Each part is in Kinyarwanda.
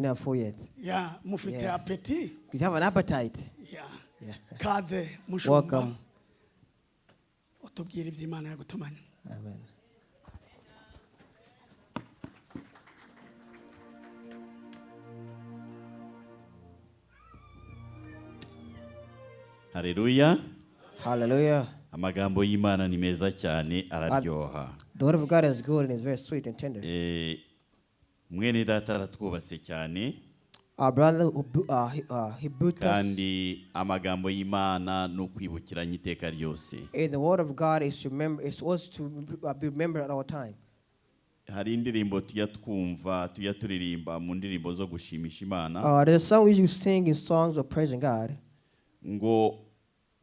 Not full yet. Ya, mufite Yes. appétit. You have an appetite. Ya. Yeah. Kaze, mushumba. Welcome. Utubwire iby'Imana yagutumanye. Amen. Haleluya. Hallelujah. Amagambo y'Imana ni meza cyane, araryoha. The word of God is good and is very sweet and tender. Eh, mwene data aratwubatse cyane. Our brother who he built us. Kandi amagambo y'Imana ni ukwibukiranya iteka ryose. And the word of God is remember is also to be remembered at all time. Hari indirimbo tujya twumva, tujya turirimba mu ndirimbo zo gushimisha Imana, There's a song we used to sing in songs of praising God. Ngo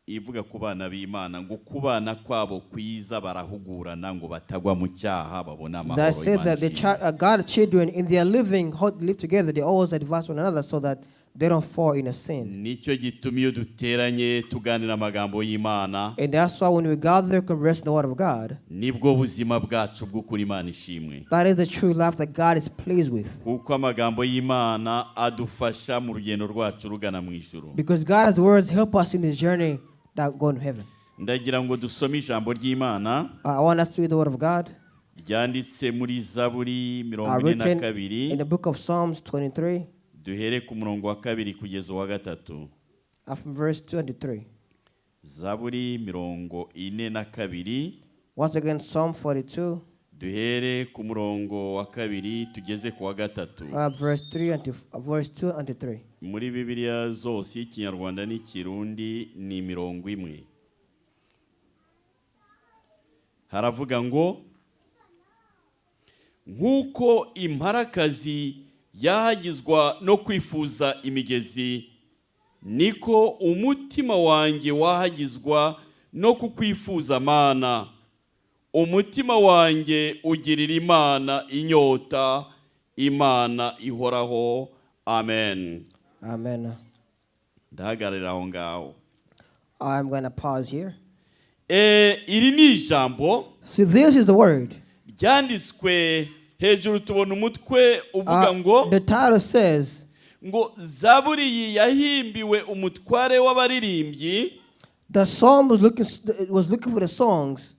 ivuga ku bana b'Imana ngo kubana kwabo kwiza barahugurana ngo batagwa mu cyaha babone amahoro. That said Imana that the ishimwe. God's children in their living how to live together, they always advise one another so that they don't fall in a sin. Nicyo gituma iyo duteranye tuganira amagambo y'Imana, And that's why when we gather, converse in the word of God, nibwo buzima bwacu bw'ukuri. Imana ishimwe. That is the true life that God is pleased with. Kuko amagambo y'Imana adufasha mu rugendo rwacu rugana mu ijuru. Because God's words help us in this journey that go to heaven. Ndagira ngo dusome ijambo ry'Imana I want us to read the word of God ryanditse muri Zaburi mirongo ine na written kabiri in the book of Psalms 23, duhere ku murongo wa kabiri kugeza uwa gatatu. From verse 2 and 3. Zaburi 42. Once again, Psalm 42, Duhere ku murongo wa kabiri tugeze ku wa gatatu. Verse 3 and to, verse 2 and 3. Muri Bibiliya zose y'Ikinyarwanda n'Ikirundi ni imirongo imwe. Haravuga ngo: "Nk'uko imparakazi yahagizwa no kwifuza imigezi, niko umutima wanjye wahagizwa no kukwifuza, Mana. Umutima wanjye ugirira Imana inyota, Imana ihoraho." Amen. Amen. Ndahagararira aho ngaho. I'm going to pause here. Eh, iri ni ijambo So this is the word. Ryanditswe hejuru, tubona umutwe uvuga ngo The title says, ngo zaburi iyi yahimbiwe umutware w'abaririmbyi, the psalm was looking for the songs,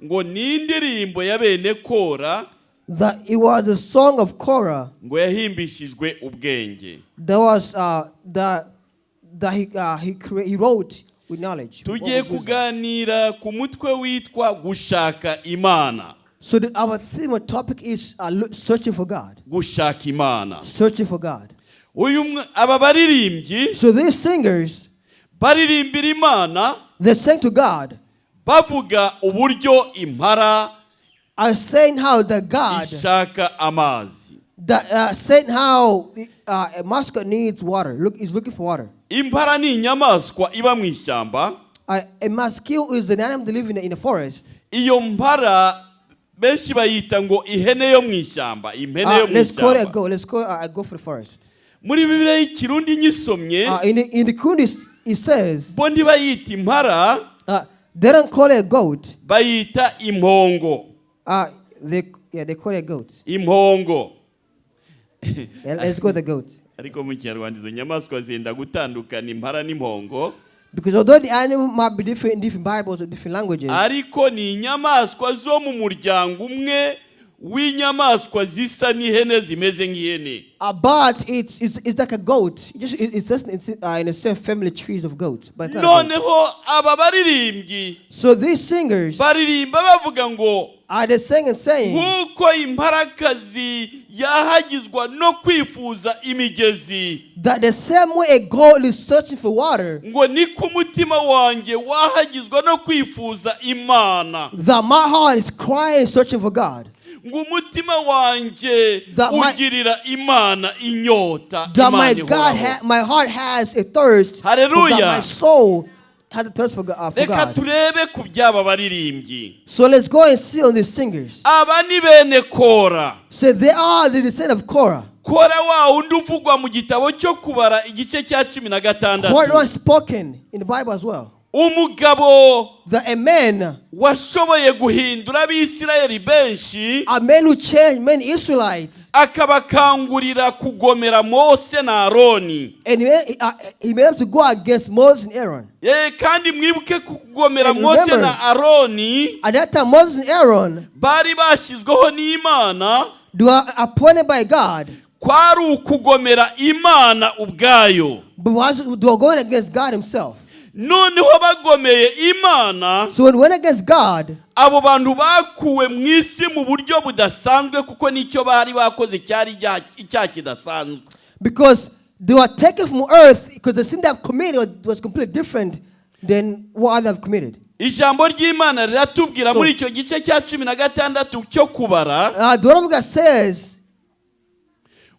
ngo ni indirimbo ya bene Kora, that it was the song of Korah ngo yahimbishijwe ubwenge. that was that he wrote with knowledge. Tugiye With wisdom. Kuganira ku mutwe witwa gushaka Imana. So our theme or topic is searching for God. Gushaka Imana. Searching for God. Uyu aba baririmbyi So these singers, baririmbira Imana, they sang to God, bavuga uburyo impara are saying how the God ishaka amazi. That saying how a mascot needs water. Look, is looking for water. Impara ni inyamaswa iba mu ishyamba. A mosquito is an animal that lives in the forest. Iyo mpara benshi bayita ngo ihene yo mu ishyamba, impene yo mu Let's call it a ishyamba. goat. Let's call it a goat for the forest. Muri Bibiliya y'Ikirundi nyisomye, In the Kundi, it says bo ntibayita impara, they don't call it a goat. Bayita impongo. They, yeah, they call it a goat. Impongo. Yeah, let's go with the goat. Ariko mu Kinyarwanda izo nyamaswa zenda gutandukana, impara n'impongo. Because although the animal might be different in different Bibles or different languages, Ariko ni inyamaswa zo mu muryango umwe w'inyamaswa zisa n'ihene, zimeze nk'ihene. But it's like a goat. It's just in the same family trees of goats. But it's not a goat. Noneho aba baririmbyi So these singers baririmba bavuga ngo are they saying and saying nk'uko imparakazi yahagizwa no kwifuza imigezi, that the same way a goat is searching for water, ngo niko umutima wanjye wahagizwa no kwifuza Imana, that my heart is crying, searching for God. Ngo umutima wanjye ugirira Imana inyota, That my Imana God, ihoraho. my heart has a thirst for God. Hallelujah. My soul has a thirst for Reka God. Turebe ku by'aba baririmbyi. So let's go and see on these singers. Aba ni bene Kora. So they are the descendant of Korah. Kora wa wundi uvugwa mu gitabo cyo Kubara igice cya cumi na Korah gatandatu. was spoken in the Bible as well. Umugabo That a man, washoboye guhindura Abisirayeli benshi, a man who changed many Israelites, akabakangurira kugomera Mose na Aroni. And he made them to go against Moses and Aaron. Kandi mwibuke ku kugomera And Mose remember, na Aroni, at that time, Moses and Aaron, bari bashyizweho n'Imana, they were appointed by God, kwari ukugomera Imana ubwayo. But they were going against God Himself. Noneho bagomeye Imana, So when we went against God, abo bantu bakuwe mu isi mu buryo budasanzwe, kuko nicyo bari bakoze cyari icyaha kidasanzwe. Because they were taken from earth, because the sin they have committed was completely different than what others have committed. Ijambo ry'Imana riratubwira So- muri icyo gice cya 16 cyo Kubara The word of God says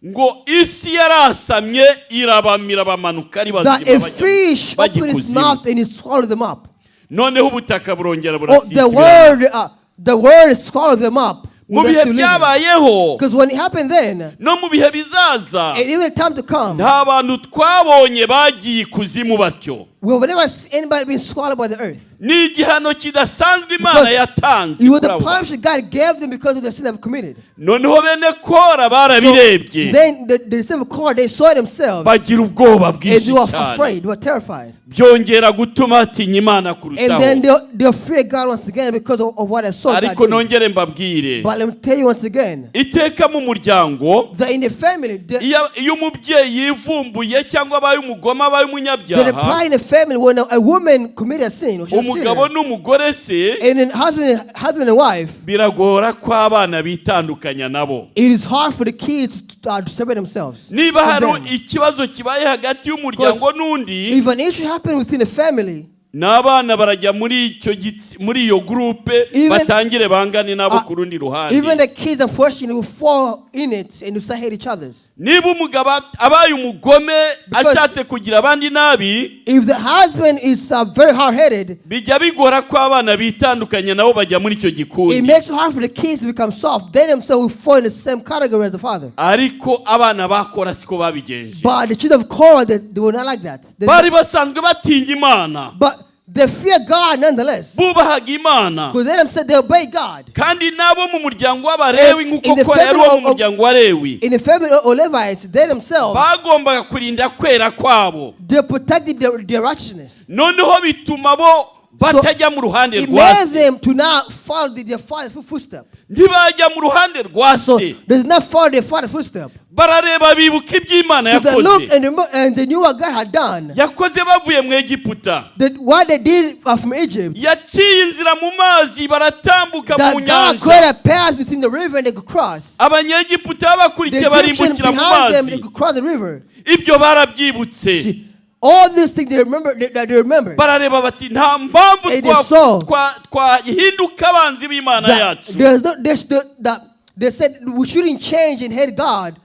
ngo isi yarasamye irabamira, bamanuka ari that bazima a bajya- fish bajya opened its ikuzimu. mouth and it swallowed them up. Noneho ubutaka burongera Oh, the burasisibirana. word swallowed them up. Mu bihe byabayeho Because when it happened then, no mu bihe bizaza, and even the time to come, nta bantu twabonye bagiye ikuzimu batyo. We will never see anybody being swallowed by the earth. Ni igihano kidasanzwe Imana Because yatanze it was kuri the abo bantu. punishment God gave them because of the sin they've committed. Noneho bene Kora barabirebye, Then the disciples of Korah, they saw themselves bagira ubwoba and bwinshi they were cyane. afraid, they were terrified. Byongera gutuma batinya Imana And then kurutaho. they feared God once again because of what they saw God Ariko did. nongere mbabwire, But let me tell you once again, iteka mu muryango, that in the family, iyo umubyeyi yivumbuye cyangwa abaye umugome, abaye the umunyabyaha, reply in the family when a woman committed a sin, or she's a umugabo sinner, n'umugore se, and then husband and wife, biragora ko abana bitandukanya nabo. It is hard for the kids to separate themselves Niba from hari them. Ikibazo kibaye hagati y'umuryango n'undi, If an issue happens within the family, n'abana barajya muri icyo muri iyo groupe, batangire bangane nabo ku rundi ruhande. Even the kids, unfortunately, will fall in it and will start hate each others. Niba umugabo abaye umugome, Because ashatse kugira abandi nabi, if the husband is very hard-headed, bijya bigora ko abana bitandukanye nabo bajya muri icyo it gikundi. Makes it hard for the kids to become soft. They themselves will fall in the same category as the father. Ariko abana ba Kora siko babigenje. But the children of Korah, they were not like that. Bari basanzwe batinya Imana. But they fear God nonetheless. Bubahaga Imana. Because they themselves, they obey God. Kandi nabo mu muryango w'Abalewi, In nk'uko the Kora yari family uwo mu muryango wa Lewi, In the family of Levites, they themselves, bagombaga kurinda kwera kwabo. They protected their righteousness. Noneho bituma bo batajya mu ruhande It rwa made se. Them to not follow their father's footstep. Ntibajya mu ruhande rwa So se. they did not follow their father's footstep. Barareba bibuka iby'Imana So they looked yakoze, and, remember, and they knew what God had done. yakoze bavuye mu Egiputa. What they did from Egypt. Yaciye inzira mu mazi, baratambuka That mu God nyanja. created a path between the river and they could cross. Abanyegiputa The babakurikiye Egyptians barimbukira mu behind them, they mazi. could cross the river. Ibyo barabyibutse. See, all these things they remember, they remembered. Barareba bati nta mpamvu And they saw twahinduka abanzi b'Imana that yacu. there's no, there's the, that they said we shouldn't change and hate God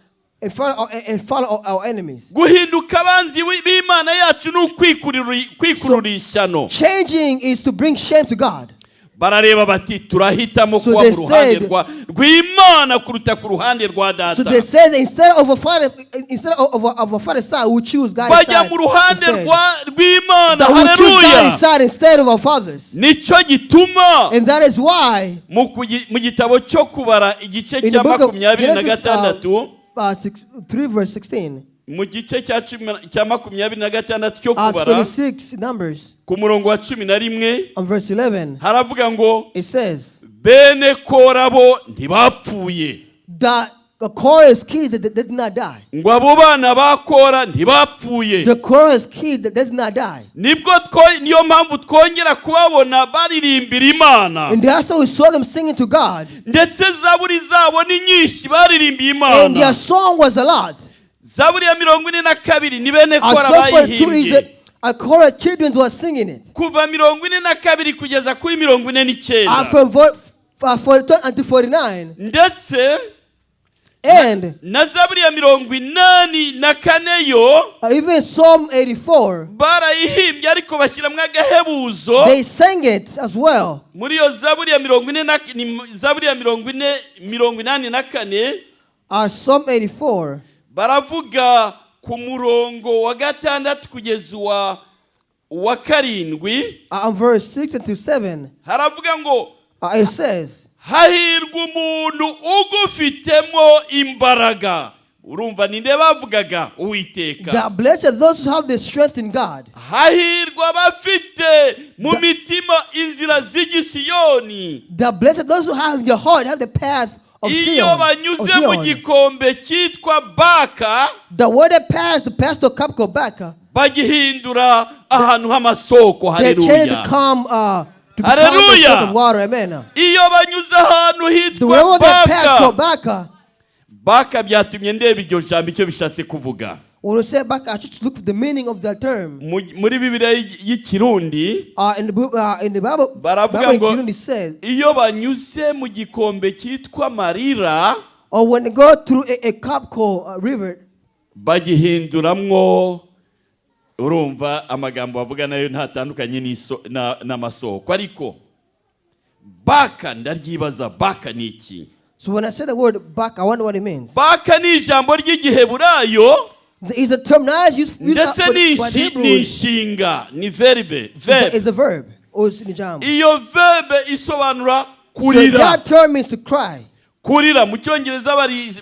and follow our enemies. Guhinduka abanzi b'Imana yacu ni ukwikurura ishyano. Changing is to bring shame to God. Barareba bati turahitamo So kuba they mu ruhande rw'Imana kuruta ku ruhande rwa So data. they said instead of a father, instead of a father's side, we choose God's Bajya side mu ruhande instead. rw'Imana. That we choose Haleluya. God's side instead of our fathers. Nicyo gituma And that is why mu gitabo cyo Kubara, igice in cya the book of makumyabiri na Genesis gatandatu, 3 verse 16, mu gice cya 26 cyo Kubara, 26 Numbers, ku murongo wa 11, on verse 11, haravuga ngo it says bene Kora bo ntibapfuye. That the Korah's kids that did not die. Ngo abo bana ba Kora ntibapfuye. The Korah's kids that did not die. Nibwo niyo mpamvu twongera kubabona baririmbira Imana. And that's how we saw them singing to God. Ndetse zaburi zabo ni nyinshi baririmbiye And their Imana. Song was a lot. Zaburi ya 42 ni bene Our Kora Psalm 42 is bayihimbye. that our Korah children were singing it. Kuva 42 kugeza kuri mirongo ine n'icyenda. From 42 until 49. Ndetse And na zaburi ya 84 yo, even Psalm 84, barayihimbye ariko bashyiramo agahebuzo. They sang it as well. Muri iyo zaburi ya mirongo ine na ni zaburi ya mirongo ine 84, Psalm 84, baravuga ku murongo wa gatandatu kugeza uwa Wa karindwi On verse 6 and to 7, haravuga ngo it says, hahirwa umuntu ugufitemo imbaraga. Urumva ninde bavugaga? Uwiteka. That blessed those who have the strength in God. Hahirwa abafite mu mitima inzira z'igisiyoni. That blessed those who have in your heart, have the path of Iyo Zion. Of banyuze mu Zion. gikombe cyitwa Baka, The word that passed, the pastor Kapko Baka, bagihindura ahantu h'amasoko. they change Haleluya. become to become the Hallelujah. source of water. Amen. Iyo banyuze ahantu The hitwa word that passed Baka. called Baka, Baka byatumye ndeba iryo jambo icyo bishatse kuvuga. When we say Baka, I just look for the meaning of that term. Muri Bibiliya y'Ikirundi In the Bible, baravuga Bible in ngo Kirundi says, iyo banyuze mu gikombe cyitwa marira, or when they go through a cup called river, bagihinduramwo. Urumva amagambo bavuga nayo ntatandukanye n'amasoko, ariko Baka ndaryibaza, Baka ni iki? So when I say the word Baka, I wonder what it means. Baka ni ijambo ry'Igiheburayo It's a term now used ndetse by the ni Hebrews. inshinga, ni verbe verbe. It's a verb. Or it's in the Jam. Iyo verbe isobanura So kurira. that term means to cry. Kurira mu Cyongereza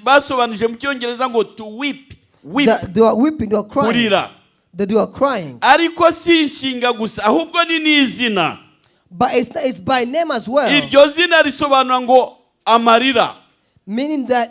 basobanuje mu Cyongereza ngo to weep, weep. That they are weeping, they are crying. Kurira. That they are crying. Ariko si inshinga gusa, ahubwo ni n'izina. But it's by name as well. Iryo zina risobanura ngo amarira. Meaning that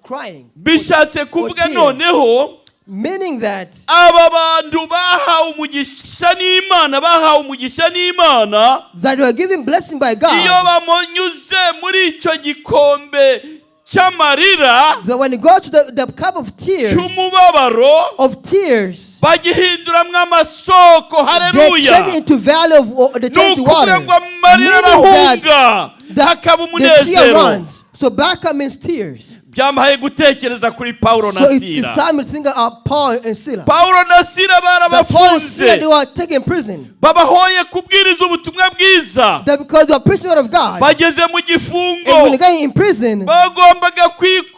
crying. Bishatse kuvuga tears. noneho Meaning that aba bantu bahawe umugisha n'Imana, bahawe umugisha n'Imana, that they are given blessing by God. iyo bamunyuze muri icyo gikombe cy'amarira, That when you go to the cup of tears, cy'umubabaro, of tears, bagihinduramwo amasoko. they change Haleluya. into valley of they Ni change to ukuvuga water. ngo amarira Meaning that arahunga, hakaba the tear umunezero. runs. So Baka means tears. Byampaye gutekereza kuri Pawulo na So it's Sila. time to think of Paul and Sila. Pawulo na Sila The Paul and Sila, barabafunze, they were taken in prison. babahoye kubwiriza ubutumwa bwiza. That because they were preaching the word of God. Bageze mu And gifungo, when they got in prison, bagombaga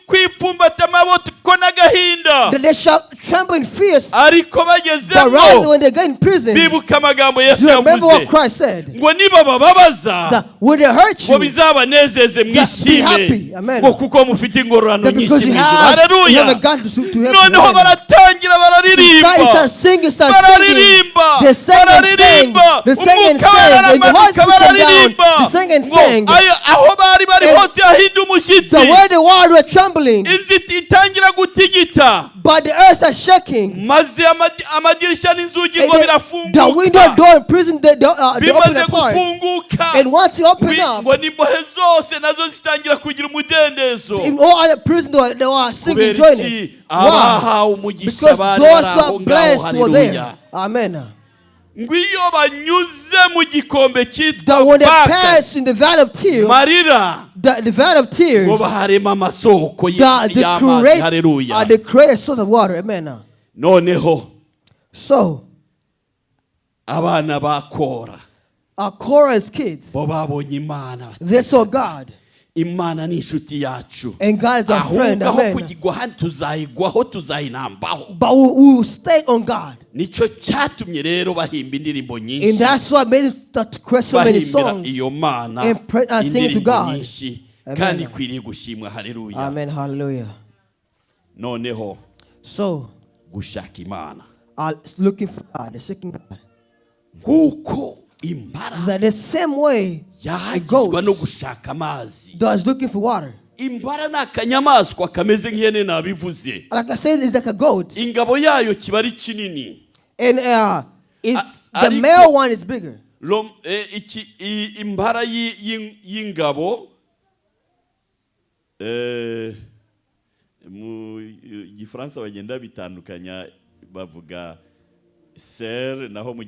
kwipfumbata amaboko n'agahinda, that they shall tremble in fear. Ariko But rather bagezemo when they got in prison, bibuka amagambo Yesu you remember what yavuze Christ said. ngo nibabababaza, That when they hurt ngo you, bizabanezeze, be mwishime, happy. Amen. ngo kuko mufite ingororano that nyinshi because mu you ijuru. have, you Haleluya. have a God to help you. Noneho Amen. baratangira bararirimba, Start singing, start singing. bararirimba, They sang and sang. bararirimba. They sang and Umwuka sang. And the Holy baramanuka, Spirit came down. bararirimba They sang and ngo sang. Aho bari bari And hose hahinda umushyitsi. The way the world were trembling, Inzu itangira gutigita, but the earth are shaking. Maze amadirishya n'inzugi And ngo the window birafunguka. door in prison, they open Bimaze apart. gufunguka, And once you open up, ngo n'imbohe zose nazo zitangira kugira umudendezo. in all other prison, they were singing Kubera joyous. iki? Why? Abahawe umugisha Because bari those bari who aho are ngaho. blessed were there. Haleluya. Amen. Ngo iyo banyuze mu gikombe cyitwa That when they Baka, pass in the valley of tears, marira, the valley of tears, ngo baharema amasoko the y'amazi. create, Haleluya. they create a source of water. Amen. Noneho So, abana ba Kora Korah's kids, bo babonye Imana. they saw God. Imana ni inshuti yacu. And God is our friend. Ahubwo aho Amen. kugigwa hano tuzayigwaho, tuzayinambaho. But we will stay on God. Nicyo cyatumye rero bahimba indirimbo And nyinshi, that's what made them start to create so many bahimbira songs. iyo Mana and pray- and sing it to indirimbo God. nyinshi. Amen. Kandi ikwiriye gushimwa. Haleluya. Amen. Hallelujah. Noneho So, gushaka Imana looking for God, seeking God. nk'uko impara That the same way a yahagizwa goat no gushaka amazi. does looking for water. Impara ni akanyamaswa kameze nk'ihene, nabivuze. Like I said, it's like a goat. Ingabo yayo kiba ari kinini. And it's the male one is bigger. Iki impara y'ingabo, mu Gifaransa bagenda bitandukanya, bavuga cerf, naho mu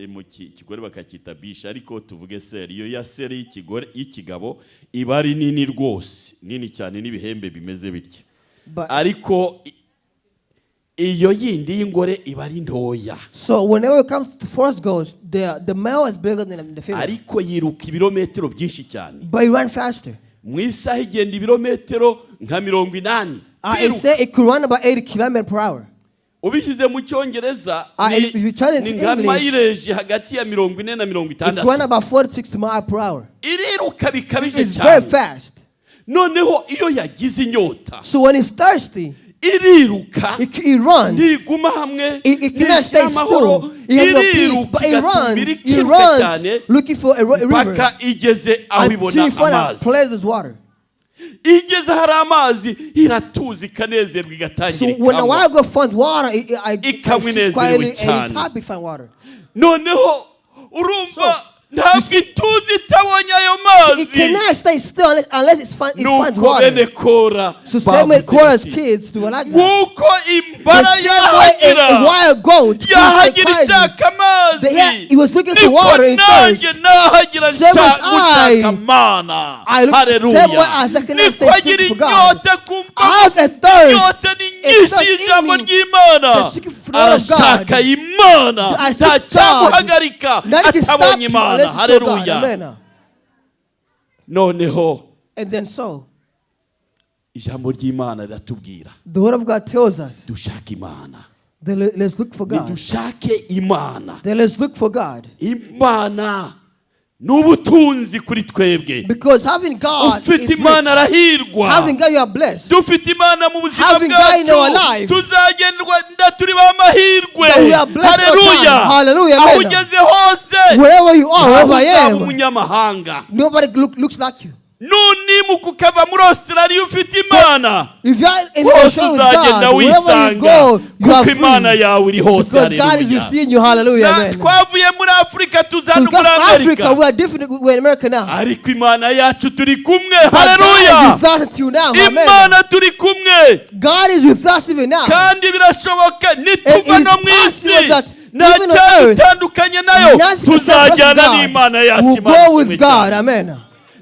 mu kigore bakacyita biche, ariko tuvuge cerf. Iyo ya cerf y'ikigore, y'ikigabo, iba ari nini rwose, nini cyane, n'ibihembe bimeze bitya. But Ariko iyo yindi y'ingore iba ari ntoya. So whenever it comes to forest goats, the male is bigger than the female. Ariko yiruka ibirometero byinshi cyane. But he run faster. Mu isaha igenda ibirometero nka 80. It Kwiruka. said it could run about 80 kilometers per hour. Ubishyize mu Cyongereza If you turn it ni to nka English, mileage hagati ya 40 na mirongo It itandatu run about 46 miles per hour. Iriruka bikabije It's very cyane. fast. Noneho iyo yagize inyota, So when it's thirsty, iriruka, it runs. ntiguma hamwe, It cannot stay ntigira amahoro, still. It has no peace. iriruka, But it igatumbira, runs. It ikiruka runs cyane looking for a river mpaka igeze aho until ibona it finds a amazi. place there's water. Igeze ahari amazi iratuza, ikanezerwa, So igatangira when the ikanywa. wild goat finds water, Ikanywa it sits inezerewe quietly and it's cyane. happy to find water. Noneho urumva, So, ntabwo ituze itabonye ayo mazi. It cannot stay still unless it finds Nuko bene water. Kora So same with bavuze Korah's bati, kids, they were like that. nk'uko imbara The same way yahagira a wild goat will stay yahagira quietly. ishaka amazi, He was looking for niko water in thirst. nanjye nahagira Same as gushaka Mana. I look- Haleluya. same way as I cannot Niko stay agira still for God. inyota kumva I have a thirst. inyota ni A nyinshi thirst in y'ijambo me ry'Imana. that's seeking for the word of God. Arashaka Imana, I seek nta God. cyamuhagarika Nothing can stop atabonye you Imana. unless you saw God. Haleluya. Amen. Noneho And then so, ijambo ry'Imana riratubwira, the word of God tells us dushake Imana. that let's look for God. Nidushake Imana. Then let's look for God. Imana ni ubutunzi kuri twebwe. Because having God Ufite is rich. Imana arahirwa. Having God, you are blessed. Dufite Imana mu buzima Having God in our bwacu, life, tuzagenda turi b'amahirwe. that we are blessed all the time. Haleluya. Hallelujah. Aho Amen. ugeze hose, Wherever you are, ntaho wherever I uzaba am, umunyamahanga. nobody looks like you. Nunimuka ukava muri Australia ufite Imana, If you are in hose ocean with God, uzagenda wherever you wisanga, go, you are kuko Imana free. yawe iri hose. Because God is Haleluya. within you. Hallelujah. Na- Amen. Twavuye muri Afurika tuza hano Because muri from Africa, Amerika, we are different. We're in America now. ariko Imana yacu turi kumwe. But God Haleluya. is with us until now. Amen. Imana turi kumwe. God is with us even now. Kandi birashoboka It nituva is no mu isi, possible that nta even on earth, cyadutandukanye nayo, nothing can separate us tuzajyana from God. n'Imana yacu. We'll Imana go ishimwe with God. cyane. Amen.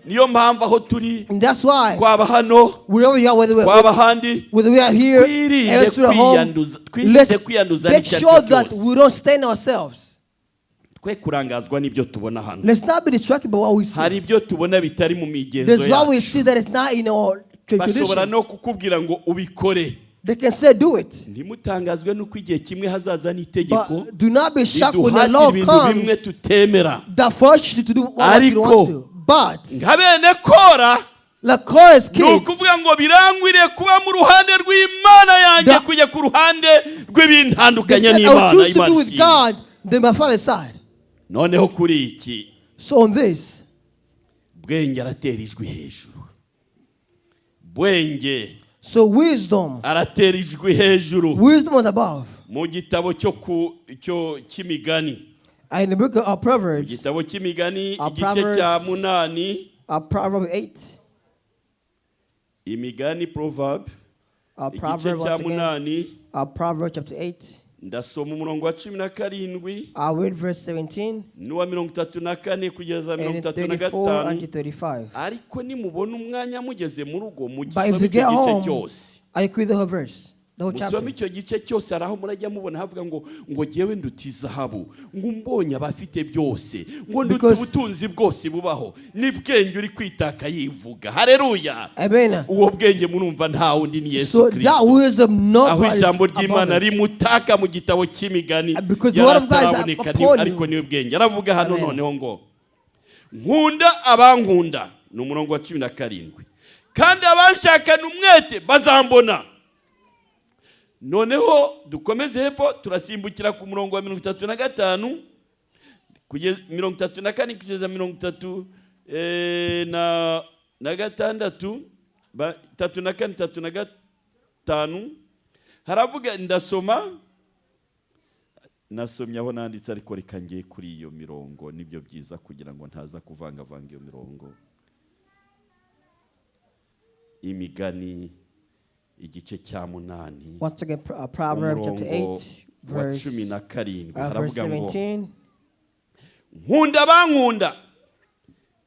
Niyo mpamvu aho turi, And that's why, twaba hano, wherever you are, twaba ahandi, whether we are here, twirinde elsewhere at home, kwiyanduza, twirinde let's kwiyanduza make n'icyo ari sure cyo that cyose. we don't stain ourselves. Twe kurangazwa n'ibyo tubona hano. Let's not be distracted by what we see. Hari ibyo tubona bitari mu migenzo There's what we yacu. see that is not in our Bashobora tradition. no kukubwira ngo ubikore. They can say, do it. Ntimutangazwe n'uko igihe kimwe hazaza n'itegeko But do not be shocked when the riduhatira law ibintu bimwe comes tutemera. that forces you to do what you don't want to do. But, Nka bene Kora, like Korah's ni kids, ukuvuga ngo birangwiriye kuba mu ruhande rw'Imana yanjye kujya ku ruhande they rw'ibintandukanya said, I will n'Imana. choose to Imana be with ishimwe. God than my father's side. Noneho kuri iki, So on this, Bwenge aratera ijwi hejuru, Bwenge so wisdom, aratera ijwi hejuru wisdom was above. mu gitabo cyo ku cyo cy'Imigani, And in the book of Proverbs, igitabo cy'Imigani, Our igice Proverbs. cya 8. Proverb 8, Imigani, Proverb, igice Proverb, cya once again, 8. Proverb chapter 8, Ndasoma umurongo wa 17 I'll read verse 17 n'uwa 34 kugeza and 35. 34 unto 35. Ariko nimubona umwanya mugeze mu rugo, But if mugisome you icyo get gice home, cyose. I read the whole verse, the whole chapter. Musome icyo gice cyose. Hari aho murajya mubona havuga ngo jyewe nduta izahabu, ngo umbonye abafite byose, ngo nduta ubutunzi bwose bubaho. Ni Bwenge uri kwitaka yivuga. Hareruya. Amen. Uwo Bwenge murumva nta wundi ni Yesu So that Kirisito. wisdom, Aho nobody ijambo is ry'Imana above it. rimutaka mu gitabo cy'Imigani, Because the word of God is yarataraboneka, upon you. ariko niwe Bwenge aravuga hano. Amen. Noneho ngo nkunda abankunda, ni umurongo wa 17, kandi abanshakana umwete bazambona. Noneho dukomeze hepfo, turasimbukira ku murongo wa 35 kugeza 34, kugeza mirongo itatu na gatandatu, 34, 35. Haravuga, ndasoma, nasomye aho nanditse, ariko reka ngiye kuri iyo mirongo, nibyo byiza kugira ngo ntaza kuvangavanga iyo mirongo. Imigani igice cya 8, Once again, Proverbs chapter umurongo 8, wa verse, 17, verse haravuga ngo 17. Nkunda abankunda,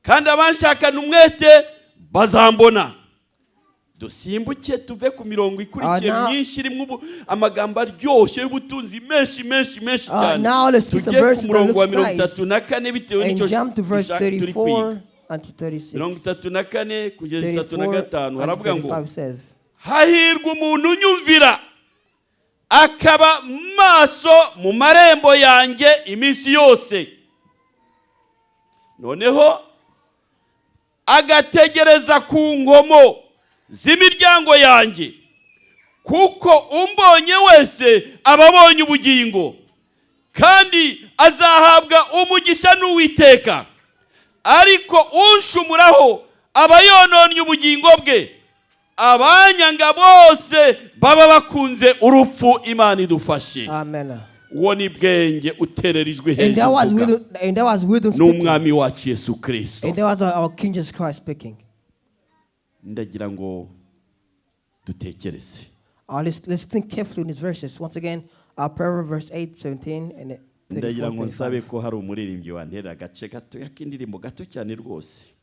kandi abanshakana umwete bazambona. Dusimbuke tuve ku mirongo ikurikiye myinshi irimo amagambo aryoshye y'ubutunzi menshi menshi menshi cyane, Now let's get some tujye ku verses that murongo wa looks mirongo itatu nice na kane bitewe and n'icyo jump to verse turi kwiga. 34 and to 36. 34 kugeza 35, 34 and haravuga ngo 35 says, hahirwa umuntu unyumvira. Akaba maso mu marembo yanjye iminsi yose, noneho agategereza ku nkomo z'imiryango yanjye, kuko umbonye wese aba abonye ubugingo, kandi azahabwa umugisha n'Uwiteka. Ariko unshumuraho aba yononnye ubugingo bwe, abanyanga bose baba bakunze urupfu. Imana idufashe. Amen. Uwo ni Bwenge uterera ijwi And that was hejuru uvuga. wisdom, and that was wisdom speaking. N'umwami wacu Yesu Kirisito. And that was our King Jesus Christ speaking. Ndagira ngo dutekereze. Let's think carefully in these verses. Once again, Proverbs verse 8, 17, and 34, Ndagira ngo nsabe 35. ko hari umuririmbyi wantera agace gatoya k'indirimbo, gato cyane rwose.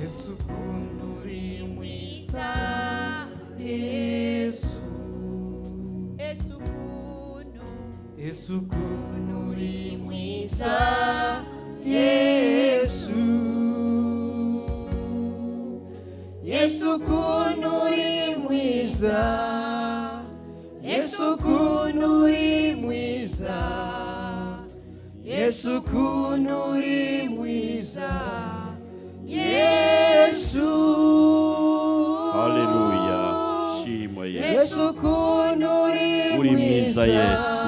Yesu ukuntu uri mwiza, Yesu. Yesu ukuntu uri mwiza, Yesu. Yesu ukuntu uri mwiza, Yesu ukuntu uri mwiza, Yesu ukuntu uri mwiza, Yesu. Haleluya, shima Yesu. Yesu ukuntu uri Uri mwiza Yesu,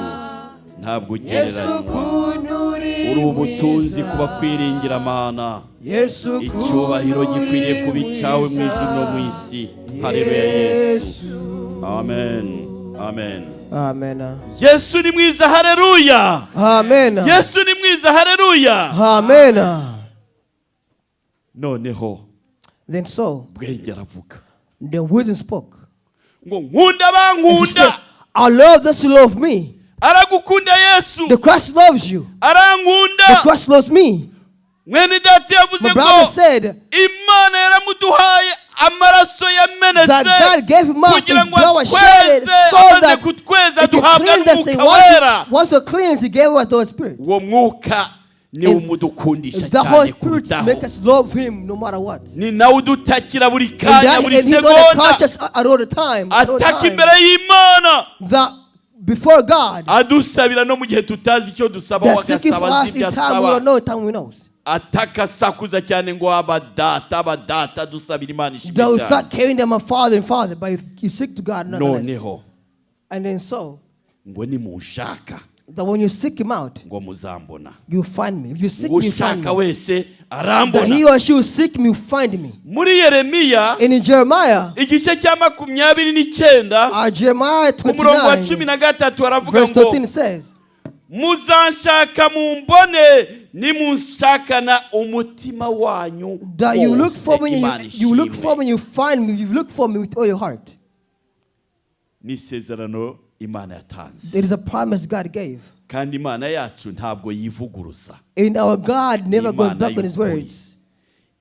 ntabwo Yesu ugereranywa. ukuntu uri Uri ubutunzi mwiza. kuba kwiringira Mana. Yesu Icyubahiro ukuntu gikwiriye uri kuba icyawe mu ijuru no mu isi. Haleluya Yesu, amen, amen. Amen. Yesu ni mwiza, haleluya. Amen. Yesu ni mwiza, haleluya. Amen. Noneho Then so, Bwenge aravuga the wisdom spoke. ngo nkunda And he bankunda. said, I love those who love me. Aragukunda Yesu. The Christ loves you. Arankunda. The Christ loves me. Mwene data yavuze My ngo brother said Imana yaramuduhaye, amaraso yamenetse that God gave him up, his kugira ngo blood was shed atweze. so Amaze that kutweza he could duhabwa cleanse us. And n'Umwuka Wera. once we're cleansed, he gave us the Holy Spirit. Uwo Mwuka niwe And umudukundisha The Holy cyane Spirit kurutaho. make us love him no matter what. Ni nawe udutakira buri And, kanya, that, buri and he's gonna segonda, touch us at all the time. At all ataka time. imbere y'Imana, That before God, adusabira no mu gihe tutazi icyo dusaba, they're seeking for wagasaba us in ibyo time we asaba, don't know, time we knows. ataka asakuza cyane ngo aba Data, aba Data, dusabira. Imana They ishimwe will cyane. start carrying them a father and father, but if you seek to God nonetheless. Noneho And then so, ngo nimunshaka, that when you seek him out, ngo muzambona. you find me. If you seek me, you find Ushaka me. wese That arambona. he or she will seek me, will find me. Muri Yeremiya And in Jeremiah, igice cya 29, Jeremiah ku murongo wa cumi 29, na gatatu aravuga verse ngo 13 says, muzanshaka mumbone nimunshakana umutima wanyu that you look wose. for me, Imana and you look ishimwe. for me, you find me. You look for me with all your heart. Ni isezerano Imana yatanze. It is a promise God gave. Kandi Imana yacu ntabwo yivuguruza. And our God never goes Imana back on his y'ukuri. words.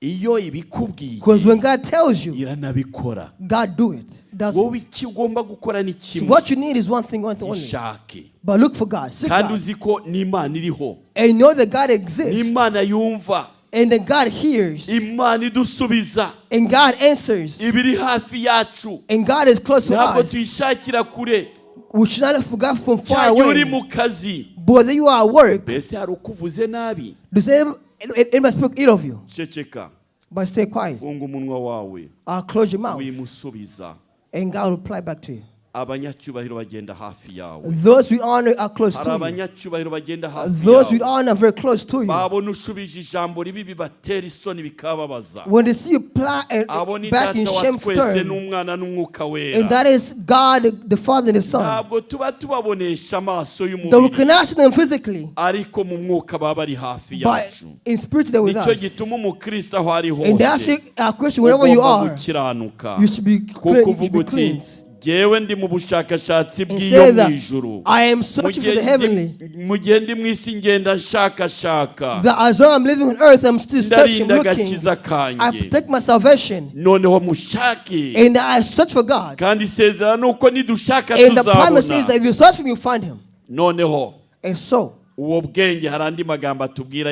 Iyo ibikubwiye, Because when God tells you, iranabikora. God do it. Does Wowe it. icyo ugomba gukora ni So kimwe: what you need is one thing, one thing only. ishake. But look for God. Seek Kandi God. uzi ko n'Imana iriho, And know that God exists. n'Imana yumva, And that God hears. Imana idusubiza, And God answers. iba iri hafi yacu. And God is close to Ntabwo us. tuyishakira kure. We should not forget from far Cyangwa uri away. mu kazi, But whether you are at work, mbese hari uko uvuze nabi, does anybody speak ill of you? Ceceka. But stay quiet. Funga umunwa wawe. Close your mouth. Wimusubiza. And God will reply back to you. Abanyacyubahiro bagenda hafi yawe. Those we honor are close Hari to you. abanyacyubahiro bagenda hafi Those we yawe, honor are very close to you. babona ushubije ijambo ribi, bibatera isoni, bikababaza. When they see you ply and Abo ni back in Data wa shameful twese turn, n'Umwana n'Umwuka Wera. and that is God, the Father, and the Son. Ntabwo tuba tubabonesha amaso That we y'umubiri, cannot see them physically, ariko mu mwuka baba bari hafi but yacu. in spirit they're with Nicyo us. gituma umukristo aho ari And that's hose it, our question, wherever you ugomba are, gukiranuka, you should be kuko clean, you should uvuga be uti cleansed. Jyewe ndi mu bushakashatsi And bw'iyo say mu that ijuru. I am Mu searching for gihe the heavenly. mu gihe ndi mu isi ngenda nshakashaka. That as long I'm living on earth, I'm still searching, Ndarinda looking. agakiza I kanjye. protect my salvation. Noneho mushake. And I search for God. Kandi isezerano ni uko nidushaka And the promise is that tuzabona. if you search for him, you find him. Noneho And so, uwo bwenge hari andi magambo atubwira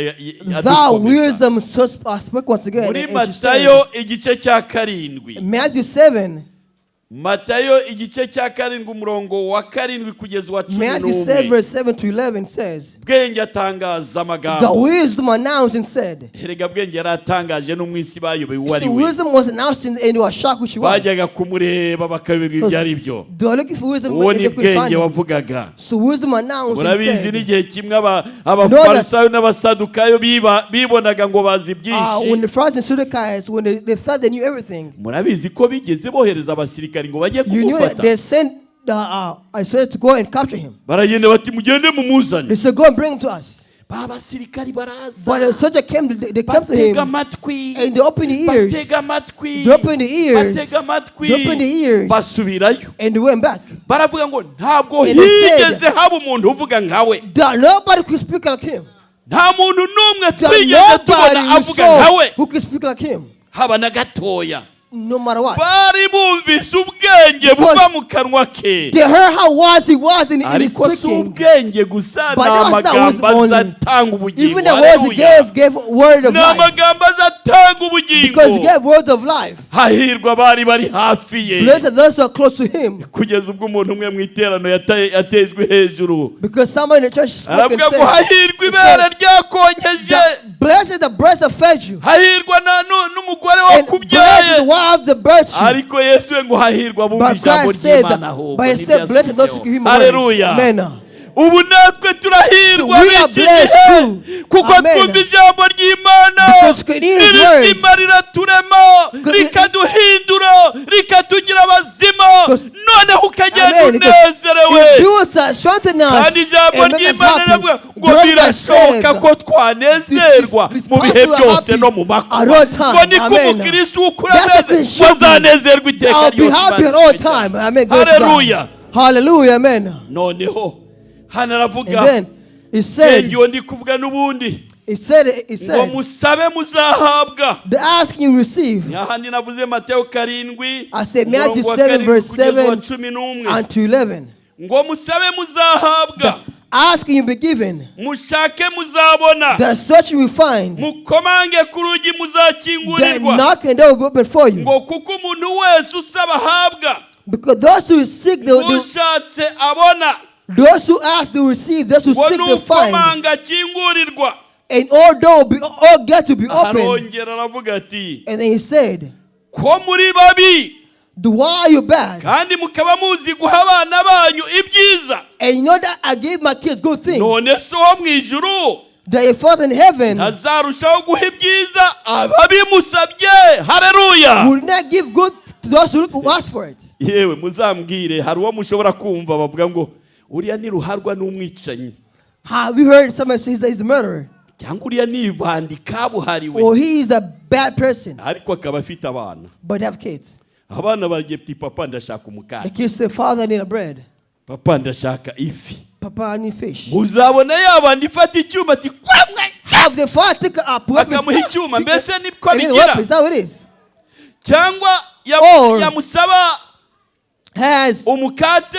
thou adukomeza. wisdom so spoke once again. Muri And she said, Matayo igice cya 7. Matthew 7, Matayo igice cya 7 umurongo wa 7 kugeza uwa Matthew 7, 11. verse 7 to 11 says, Bwenge atangaza The amagambo. wisdom announced and said, Erega Bwenge yaratangaje no mu isi bayobewe uwo ari See, we. wisdom was announced and they were shocked who she was. Bajyaga kumureba bakayoberwa ibyo ari byo. They were looking for wisdom Uwo and ni they couldn't find Bwenge him. wavugaga. So wisdom announced and Murabizi said, n'igihe kimwe abafarisayo n'abasadukayo bibonaga ngo bazi byinshi. When the Pharisees and Sadducees, when they thought they knew everything, Murabizi ko bigeze bohereza abasirikari ngo bajye you knew that kumufata. they sent a soldier to go and capture him. Baragenda bati mugende mumuzane. They said, go and bring him to us. Ba basirikari baraza. But the soldier came, they came to Batega him amatwi. and they opened the ears. Batega amatwi. They opened the ears. Batega amatwi. They opened the ears. Basubirayo. And they went back. Baravuga ngo ntabwo And they said- higeze haba umuntu uvuga nkawe. That nobody could speak like him. Nta muntu n'umwe That twigeze tubona nobody we avuga saw nkawe. who could speak like him. Haba na gatoya. No matter what. Bari bumvise ubwenge buva mu kanwa ke. They heard how wise he was in his Ariko si speaking. ubwenge gusa, But ni that was not amagambo wisdom only. azatanga ubugingo. Even the words he Haleluya. gave word of Ni life. amagambo azatanga Because he ubugingo. gave word of life. Hahirwa abari bari hafi ye. Blessed are those who are close to him. Kugeza ubwo umuntu umwe mu iterano yatejwe hejuru. Because somebody in the church spoke and Aravuga ngo said, hahirwa ibere ryakonkeje. blessed is the breast that fed you. Hahirwa n'umugore And blessed is the wakubyaye. wife that birthed you. Ariko Yesu we ngo hahirwa abumva But ijambo Christ said, ry'Imana ahubwo but he said, blessed are those who hear my words. Haleluya. Amen. Ubu natwe turahirwa So we are b'iki blessed gihe too. kuko Amen. twumva ijambo ry'Imana. Because we hear his words. Irizima riraturema, Because it- rikaduhindura, rikatugira abazima. Because- Noneho ukagenda Amen. Because unezerewe. it builds us, strengthens us, Kandi ijambo and makes us ry'Imana happy. riravuga ngo The word God birashoboka said, ko twanezerwa This- this mu bihe possible byose happy no mu makuba. at all time. Ngo niko Amen. umukristo ukura That's the ameze, Christian. ngo azanezerwa iteka I'll be ryose. happy at all time. Amen. Glory to God. Hallelujah. Hallelujah. Amen. Noneho hano aravuga And then he said, Bwenge uwo ndi kuvuga n'ubundi he said, he ngo said, musabe muzahabwa. the asking you receive Ahandi navuze Mateo 7 I said Matthew umurongo wa 7 7 verse kugeza uwa 7 11. unto 11. Ngo musabe muzahabwa, Asking you be given. mushake muzabona, The search you will find. mukomange ku rugi The muzakingurirwa. knock and they will be open for you. Ngo kuko umuntu wese usaba ahabwa, Because those who seek, they will, ushatse abona, those who ask, they will receive. Those who ngo seek, they find. n'ukomanga akingurirwa. And all door will be, all gates will be open. Arongera aravuga ati And then he said, ko muri babi the why are you bad? kandi mukaba muzi guha abana banyu ibyiza, And you know that I gave my kids good things. none so wo mu ijuru That your Father in heaven ntazarushaho guha ibyiza ababimusabye. Haleluya. will not give good to those who ask for it. Yewe muzambwire hari uwo mushobora kumva bavuga ngo uriya ni ruharwa n'umwicanyi, Have you heard somebody say he's a murderer? cyangwa uriya ni ibandi kabuhariwe, Or he is a bad person, ariko akaba afite abana. but they have kids. Abana bagiye ati papa ndashaka The umukate, kids say, Father, I need a bread. papa ndashaka ifi. Papa, I need fish. Uzabona yabandi ifata icyuma ati kwamwe, Have the father take a weapon? akamuha icyuma, mbese niko And then the bigira. weapon, is that what it is? Cyangwa Or- yamusaba Has umukate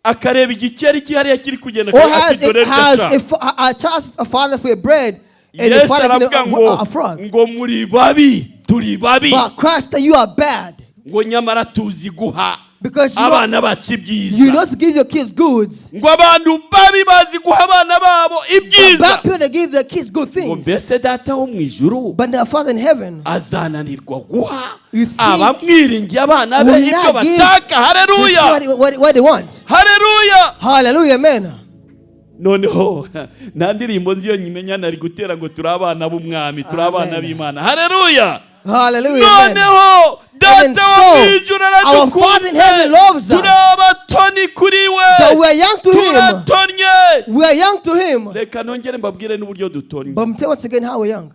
akareba igikeri kihariya kiri kugenda or ati has dore it has reka a, a child a father for a bread and the Yesu father aravuga give ngo a frog. ngo muri babi, turi babi, But Christ, you are bad ngo nyamara tuzi guha because you abana bacu you ibyiza. not give your kids goods. Ngo abantu babi bazi guha abana babo The ibyiza. bad people that give their kids good Ngo things, mbese data wo mu ijuru but their Father in heaven azananirwa guha You think abamwiringiye abana be will ibyo not give bashaka. Haleluya. what they want. Haleluya. Hallelujah, amen. Noneho nta ndirimbo nzi iyo nyimenya nari gutera ngo turi abana b'umwami, turi abana Amen. b'Imana. Haleluya. Hallelujah, amen. Noneho And data wo so, mu ijuru our Father in heaven loves aradukunda, us. turi abatoni kuri we, That we are young to Him. turatonye. We are young to Him. Reka nongere mbabwire n'uburyo dutonye. But I'm telling you once again how we're young.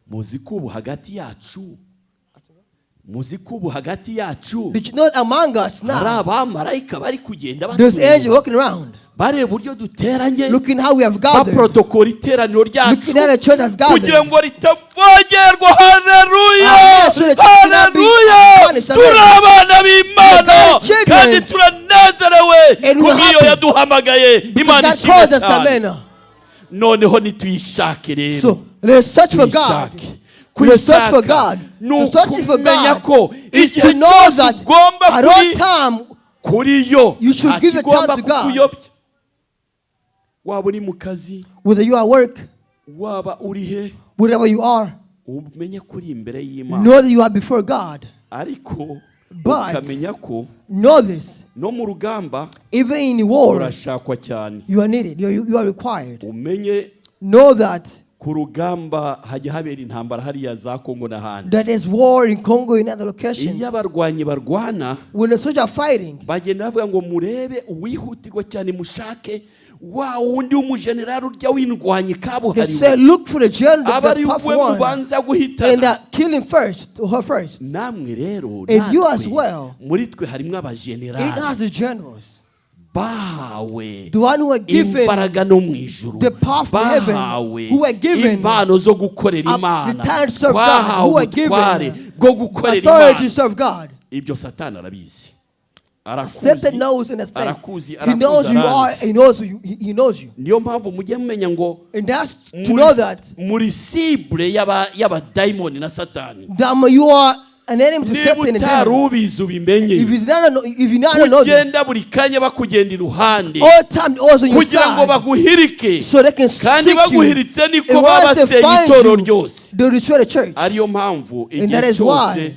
Muzi ko ubu hagati yacu Muzi ko ubu hagati yacu Did you know among us hari now, abamarayika bari kugenda there's angels batureba, walking around, bareba uburyo duteranye, looking how we have gathered, baprotokora iteraniro ryacu looking at the church has gathered. kugira ngo ritavogerwa. Haleluya! Amen. So the church cannot be Haleluya! punished. Amen. Turi abana b'Imana We are God's children. kandi turanezerewe And we are kubw'iyo happy. yaduhamagaye. Imana God ishimwe calls us, cyane. amen. Noneho nituyishake rero. So let's search for God. Tuyishake. Let's search for Kuyishaka God. ni To search for ukumenya God ko is igihe to know cyose that ugomba at all kuri time kuri yo, you should nta give your kigomba time to God. kukuyobya. Waba uri mu kazi, whether you are at work, waba uri he, wherever you are, umenye ko uri imbere y'Imana, know that you are before God. ariko But ukamenya ko know this, no mu rugamba even in war, urashakwa cyane. you are needed, you are required. Umenye Know that ku rugamba hajya habera intambara hariya za Kongo n'ahandi. there is war in Congo, in other locations. Iyo abarwanyi barwana, When the soldiers are fighting, bagenda bavuga ngo murebe uwihutirwa cyane, mushake wa wundi w'umujenerali urya w'indwanyi they kabuhariwe, say, look for the general, aba the ari tough we one, mubanza and guhitana. kill him first, or her first. Namwe rero, And you as natwe, well. muri twe harimo It abajenerali has the generals, bahawe the one who are given imbaraga no mu ijuru, the power from heaven, bahawe who were given impano zo gukorera Imana, the time to serve God, twahawe who were given ubutware bwo gukorera authority to Imana. serve God. Ibyo Satani arabizi. Satan Arakuzi, knows and understands. arakuzi, He knows arakuzi, you are. aranzi. He knows you. He knows you. Niyo mpamvu mujye mumenya ngo And that's to know that muri cible y'abadayimoni na Satani. that you are an enemy to Niba Satan and utari devil. ubizi ubimenye. If you do not know, if you not know this, Kugenda buri kanya bakugenda iruhande all time always on your kugira ngo side, baguhirike, so they can kandi seek you. baguhiritse niko And once they babasenya find itorero you, ryose. they destroy the church. Ariyo mpamvu And that igihe is cyose why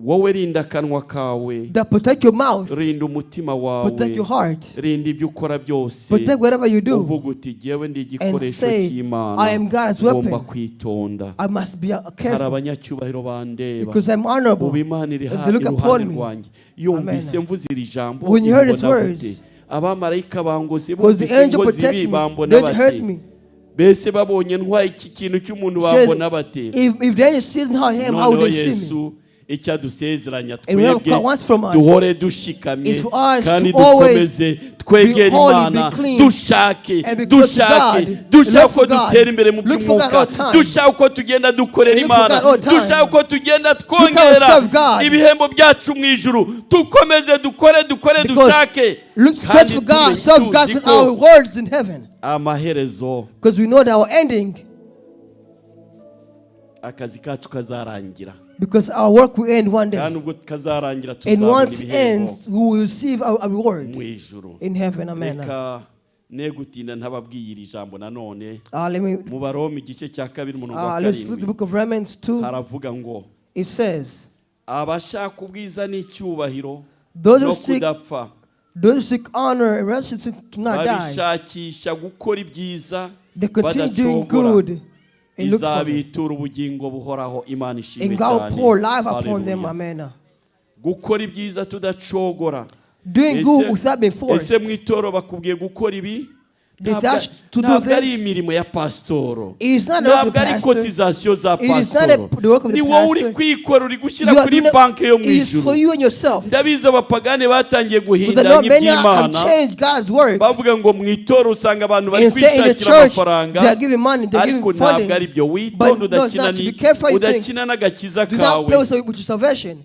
wowe rinda akanwa kawe, that protect your mouth, rinda umutima wawe, protect your heart, rinda ibyo ukora byose, protect whatever you do. uvuga uti jyewe ndi igikoresho say, cy'Imana, "I am God's ngomba weapon. kwitonda. I must be Hari careful abanyacyubahiro bandeba, because I'm honorable. ubu Imana iri If they look iruhande upon me. rwanjye, yumvise Amen. mvuze iri jambo, When you heard his imbona words, gute? Abamarayika bangose Because the bumvise angel inkozi protects ibi me. bambona The angel hurt bate? me. Mbese babonye ntwaye iki kintu cy'umuntu Said, bambona bate? if the angel sees how him, how Noneho would they see me? Yesu icyo adusezeranya And what twebwe, God wants from us duhore dushikamye is for us kandi to always dukomeze twegere be holy, Imana, be clean, dushake, and be close to dushake, God, dushake look uko for God, dutera imbere mu look for God by'umwuka, all time. dushake uko tugenda dukorera And look for Imana, God all time. dushake uko tugenda Look how we twongera serve God. ibihembo byacu mu ijuru, dukomeze dukore, dukore, Because dushake, look, search kandi for God, tumenye serve God tuzi with ko our words in heaven. amaherezo Because we know that our ending, akazi kacu kazarangira, because our work will end one day. kandi ubwo kazarangira And tuzabona once it ibihembo ends, we will receive our reward mu ijuru. in heaven. Amen. Reka ne gutinda ntababwiye iri jambo nanone. Let me Mu Baroma igice cya 2 umurongo wa let's look the 7, book of Romans 2. haravuga ngo It says, abashaka ubwiza n'icyubahiro Those no who seek kudapfa, those who seek honor and righteousness to not die, babishakisha gukora ibyiza they continue doing badacogora, good and look for it. izabitura ubugingo buhoraho. Imana ishimwe And God will cyane. pour life upon them. Hallelujah. Amen. Gukora ibyiza tudacogora. Doing good without being forced. Ese mu itorero bakubwiye gukora ibi? They touch to do Ntabwo ari this. imirimo ya pasitoro, It is not the work of ntabwo the ari pastor. kotizasiyo za It is not pasitoro, the work of the ni wowe uri pastor. kwikora, uri gushyira You are kuri doing banki yo mu it is ijuru. for you and yourself. Ndabizi abapagane batangiye But the guhindanya Lord, many have iby'Imana, changed God's work. bavuga ngo mu itorero usanga abantu bari And say in the kwishakira church, amafaranga, they are giving money, they are giving ariko ntabwo funding. ari byo. But Witonde, no, it's udakina not. Be careful how you think. udakina n'agakiza Do not play kawe, with your salvation.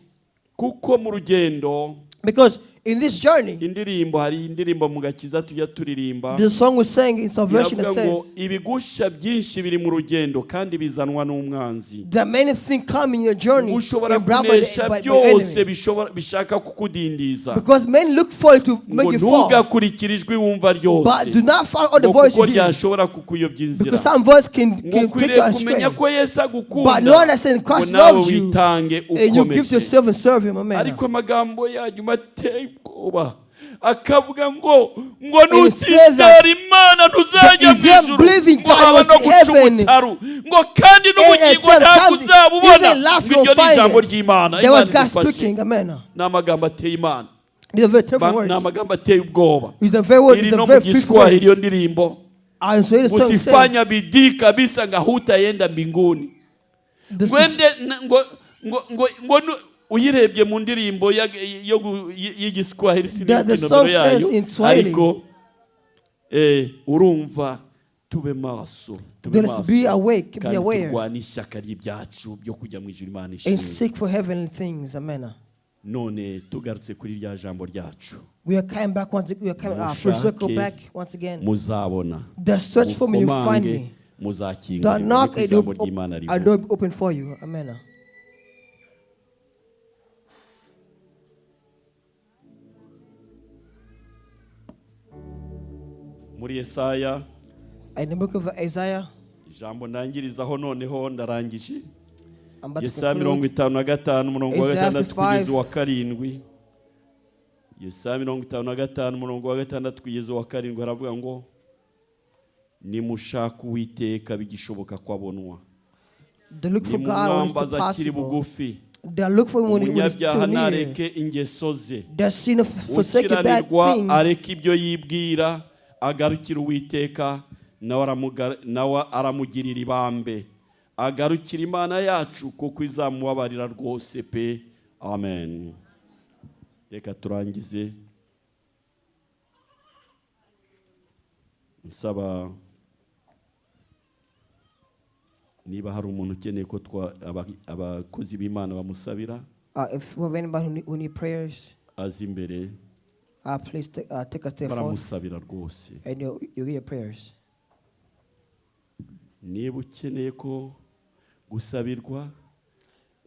kuko mu rugendo, Because in this journey, indirimbo, hari indirimbo mu gakiza tujya turirimba, the song we sang in salvation that iravuga ngo says, ibigusha byinshi biri mu rugendo kandi bizanwa n'umwanzi. there are many things come in your journey Ushobora and brought kunesha by the byose enemy. bishaka kukudindiza, Because men look for you to ngo make you fall. ntugakurikire ijwi wumva But ryose, do not follow all the ngo voice kuko you hear. ryashobora kukuyobya inzira, Because some voice can ngo take you ukwiriye astray. kumenya ko Yesu But agukunda, no understand ngo Christ nawe loves you. witange And you give ukomeje. yourself and serve him. Amen. Ariko amagambo yanyu ateye ubwoba, akavuga ngo And it says nutizera that Imana ntuzajya if mu you have ijuru, believed in ngo God, haba you no will see guca heaven. umutaru, ngo kandi n'ubugingo And at ntabwo some uzabubona. even life Ngo you'll iryo ni find ijambo it. ry'Imana. There was Imana God idufashe. speaking. Amen. Ni amagambo ateye Imana. These are very terrible Ni words. amagambo ateye ubwoba. It's a very word. Iri It's no a mu very fearful Giswahili iyo word. ndirimbo, And so the song says, usifanya bidii kabisa nga hutaenda mbinguni, this is ngwende ngo Ngo ngo ngo uyirebye mu ndirimbo y'igiswahili, sinibuka The inomero song yayo, says in Swahili. ariko urumva, tube maso, tube Then let's be maso awake, be kandi aware, turwane ishyaka ry'ibyacu byo kujya mu ijuru. Imana and ishimwe. seek for heavenly things. Amen. None tugarutse kuri rya jambo ryacu. We are coming back once. We are coming full circle Mushake, back once again. muzabona. The search for me, you find Mukomange, me. The muzakingurirwa. knock, Niko it ijambo will ry'Imana a rivuga. door will be open for you. Amen. Muri Yesaya, In the book of Isaiah, ijambo ndangirizaho, noneho ndarangije. I'm about to Yesaya mirongo conclude. itanu na gatanu, umurongo wa Isaiah 6 55. kugeza uwa 7. Yesaya 55, umurongo wa 6 kugeza uwa 7, haravuga ngo: "Nimushaka Uwiteka bigishoboka ko abonwa, They look for God when it's nimumwambaza akiri possible. bugufi. They look for him when it's Umunyabyaha still near. nareke ingeso ze, The sinner forsake bad ukiranirwa things. areke ibyo yibwira, agarukire Uwiteka, nawe aramugirira ibambe, agarukire Imana yacu kuko izamubabarira rwose pe." Amen. Reka turangize nsaba niba hari umuntu ukeneye ko abakozi b'Imana bamusabira, If we have anybody who need prayers, aza imbere, please take a step forward baramusabira rwose. And you get your prayers. Niba ukeneye ko gusabirwa,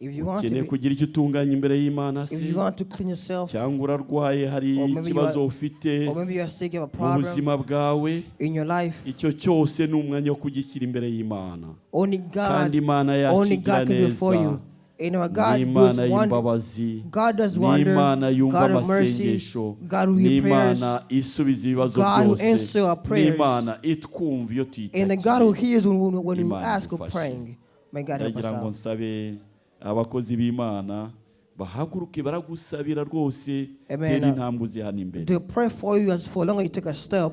If you want to ukeneye be, kugira icyo utunganya imbere y'Imana se, if you want to clean yourself, cyangwa urarwaye, hari or maybe you ikibazo ufite or maybe you are sick, you have a mu problem buzima bwawe, in your life, icyo cyose ni umwanya wo kugishyira imbere y'Imana. only God, Kandi Imana yacu only igira God can do it for neza. you. And our God Ni Imana does wonder. y'imbabazi, God does ni wonder. Imana yumva God of mercy. amasengesho, God who ni hears prayers. Imana isubiza ibibazo God who byose, answers our ni prayers. Imana itwumva iyo And the God who tuyitakiye. hears when we Imana ask or idufashe. praying. May God help us Ndagira ngo out. nsabe abakozi b'Imana bahaguruke, baragusabira rwose. Amen. Tera intambwe uzi hano imbere. They'll pray for you as for long as you take a step.